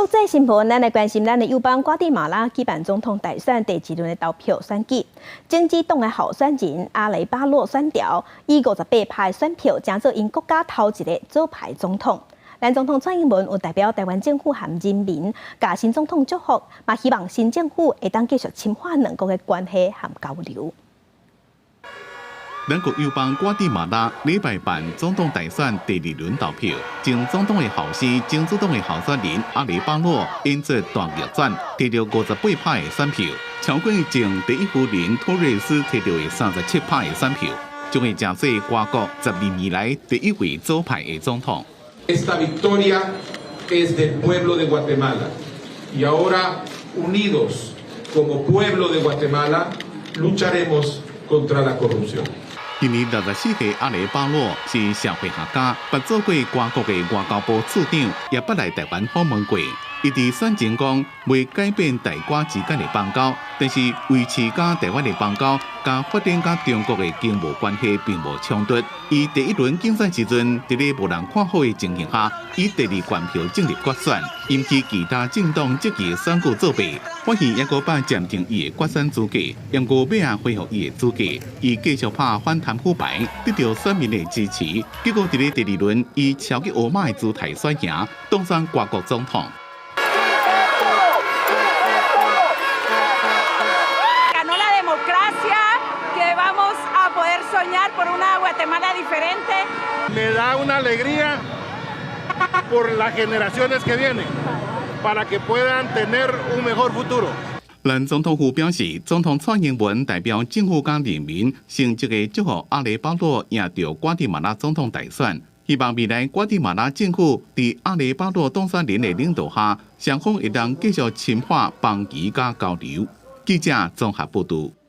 國際新聞，咱來關心咱的友邦瓜地馬拉舉辦總統大選第二輪的投票選舉，政治黨的候選人阿雷巴洛選調以58%的選票，成做𪜶國家頭一个左派總統。咱總統蔡英文有代表臺灣政府和人民，共新總統祝福，嘛希望新政府會當繼續深化兩國的關係和交流。咱國友邦瓜地馬拉禮拜辦總統大選第二輪投票，前總統的後生，真主黨的候選人阿雷巴洛演出大逆轉，摕著58%的選票，超過前第一夫人托瑞斯摕著的37%的選票，將會成做瓜國12年來第一位左派的總統。 Esta victoria es del pueblo de Guatemala y ahora unidos como pueblo de Guatemala lucharemos contra la corrupción. 今年64歲阿雷巴洛是社會學家，捌做過瓜國的外交部次長，也捌來臺灣訪問過。伊佇選前講，袂改變台瓜之間的邦交，但是維持佮臺灣的邦交，佮發展佮中國的經貿關係並無衝突。伊第一輪競選時陣，佇咧無人看好的情形下，以第二懸票進入決選，引起其他政黨積極選舉作弊，發現猶閣擺暫停伊的決選資格，毋過尾仔恢復伊的資格。伊繼續拍反貪腐牌，得著選民的支持。結果佇咧第二輪，以超級烏馬的姿態選贏，當選瓜國總統。 Ganó la democracia, que vamos a poder soñar por una Guatemala diferente. Me da una alegría por las generaciones que vienen, para que puedan tener un mejor futuro. 咱總統府表示，總統蔡英文代表政府佮人民，誠摯的祝福阿雷巴洛贏著瓜地馬拉總統大選，希望未來瓜地馬拉政府佇阿雷巴洛當選人的領導下，雙方會當繼續深化邦誼佮交流。記者綜合報導。